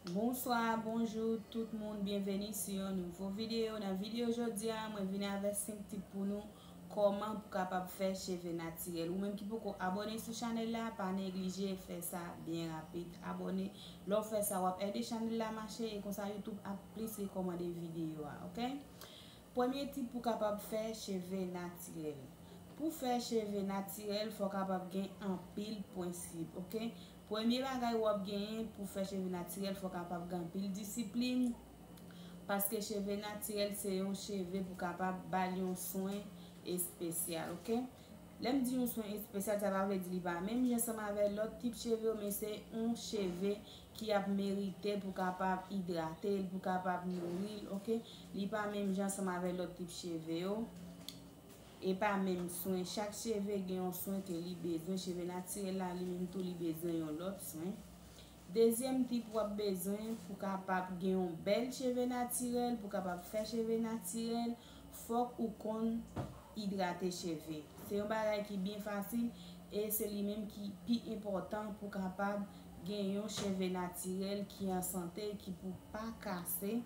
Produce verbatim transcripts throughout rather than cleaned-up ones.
Bonswa, bonjou tout moun, byenveni sou yon nouvo videyo. Nan videyo jodi a, mwen vin avèk senk tip pou nou kòman pou kapab fè cheve natirèl. Ou menm ki poko abòne sou chanèl la, pa neglije fè sa byen rapid. Abòne, lè w fè sa, w ap ede chanèl la mache e konsa YouTube ap plis rekòmande videyo a, oke? Premye tip pou kapab fè cheve natirèl. Pou fè cheve natirèl, fò w kapab gen anpil prensip, oke? Premye bagay w ap genyen pou fè cheve natirèl, fò w kapab gen anpil disiplin, paske cheve natirèl se yon cheve pou kapab ba l yon swen espesyal, oke? Lè m di yon swen espesyal, sa pa vle di li pa menm jan ansanm avè lòt tip cheve yo, men se yon cheve ki ap merite pou kapab idrate l, pou kapab nouri l, oke? Li pa menm jan ansanm avè lòt tip cheve yo. E pa menm swen. Chak cheve gen yon swen ke li bezwen. Cheve natirèl la, li menm tou, li bezwen yon lòt swen. Dezyèm tip w ap bezwen pou kapab gen yon bèl cheve natirèl, pou kapab fè cheve natirèl, fòk ou konn idrate cheve. Se yon bagay ki byen fasil e se li menm ki pi enpòtan pou kapab gen yon cheve natirèl ki an sante, ki pou pa kase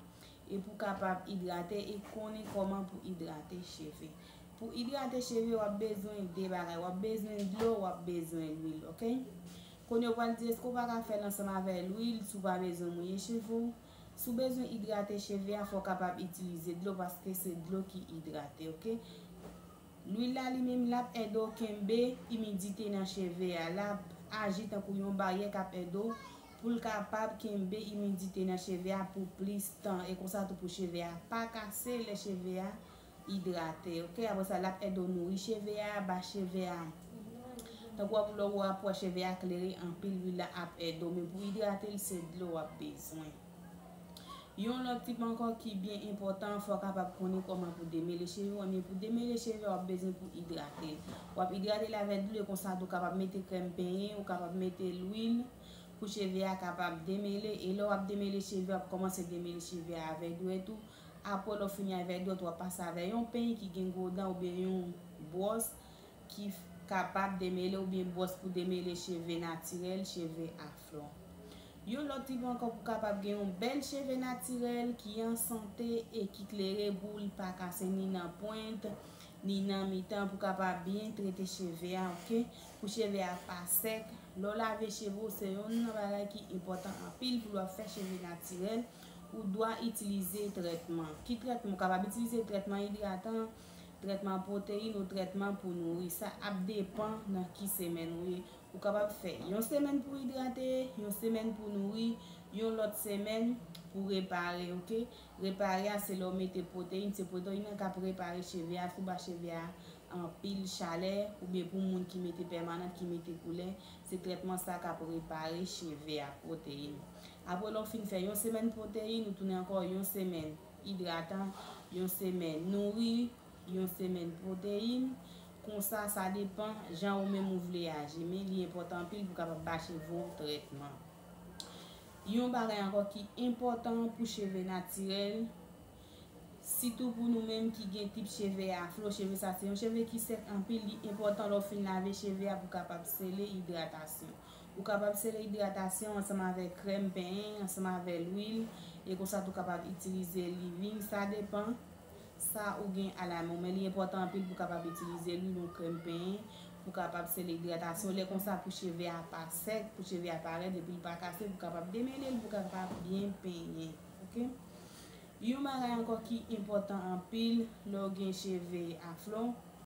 e pou kapab idrate e konnen kòman pou idrate cheve. Pou idrate cheve, w ap bezwen de bagay. W ap bezwen dlo, w ap bezwen lwil, oke? Kounye a w pral di, èske w pa ka fè l ansanm avè lwil si w pa bezwen mouye cheve w? Si w bezwen idrate cheve a, fò w kapab itilize dlo paske se dlo ki idrate, oke? Lwil la li menm l ap ede w kenbe imidite nan cheve a. L ap aji tankou yon baryè k ap ede w pou l kapab kenbe imidite nan cheve a pou plis tan. E konsa tou pou cheve a pa kase lè cheve a idrate, oke? Apre sa, l ap ede w nouri cheve a, ba cheve a. Tankou w ap lè w ap wè cheve a klere anpil, lwil la ap ede w. Men pou idrate l, se dlo w ap bezwen. Yon lòt tip ankò ki byen enpòtan, fò w kapab konnen kòman pou demele cheve w. Men pou demele cheve w, w ap bezwen pou idrate l. W ap idrate l avèk dlo, konsa tou w kapab mete krèm penyen, ou kapab mete lwil pou cheve a kapab demele. E lè w ap demele cheve, w ap kòmanse demele cheve a avèk dwèt ou. Apre lè w fini avèk dwèt, w ap pase avèk yon peny ki gen gwo dan oubyen yon bwòs ki f- kapab demele oubyen bwòs pou demele cheve natirèl, cheve afro. Yon lòt tip ankò pou kapab gen yon bèl cheve natirèl ki an sante e ki klere pou li pa kase ni nan pwent, ni nan mitan pou kapab byen trete cheve a, oke? Pou cheve a pa sèk. Lè w lave cheve w, se youn nan bagay ki enpòtan anpil pou lè w ap fè cheve natirèl, ou dwa itilize trètman. Ki trètman? Ou kapab itilize trètman idratan, trètman pwoteyin ou trètman pou nouri. Sa ap depann nan ki semèn ou ye. Ou kapab fè yon semèn pou idrate, yon semèn pou nouri, yon lòt semèn pou repare, oke? Repare a se lè w mete pwoteyin, se pwoteyin nan k ap repare cheve a, pou ba cheve a anpil chalè, oubyen pou moun ki mete pèmanan, ki mete koulè, se trètman sa k ap repare cheve a, pwoteyin. Apre lè w fin fè yon semèn pwoteyin, ou tounen ankò yon semèn idratan, yon semèn nouri, yon semèn pwoteyin. Konsa, sa depann jan ou menm ou vle aji, men li enpòtan anpil pou kapab ba cheve w trètman. Yon bagay ankò ki enpòtan pou cheve natirèl, sitou pou nou menm ki gen tip cheve afro, cheve sa se yon cheve ki sèk anpil, li enpòtan lè w fin lave cheve a pou kapab sele idratasyon. Ou kapab sele idratasyon ansanm avèk krèm penyen, ansanm avèk lwil, e konsa tou kapab itilize leave-in, sa depann sa ou gen a la men w, men li enpòtan anpil pou kapab itilize lwil ou krèm penyen pou kapab sele idratasyon. Lè konsa pou cheve a pa sèk, pou cheve a pa rèd, epi l pa kase, pou kapab demele l, pou kapab byen penyen, oke? Yon bagay ankò ki enpòtan anpil lè w gen cheve afro,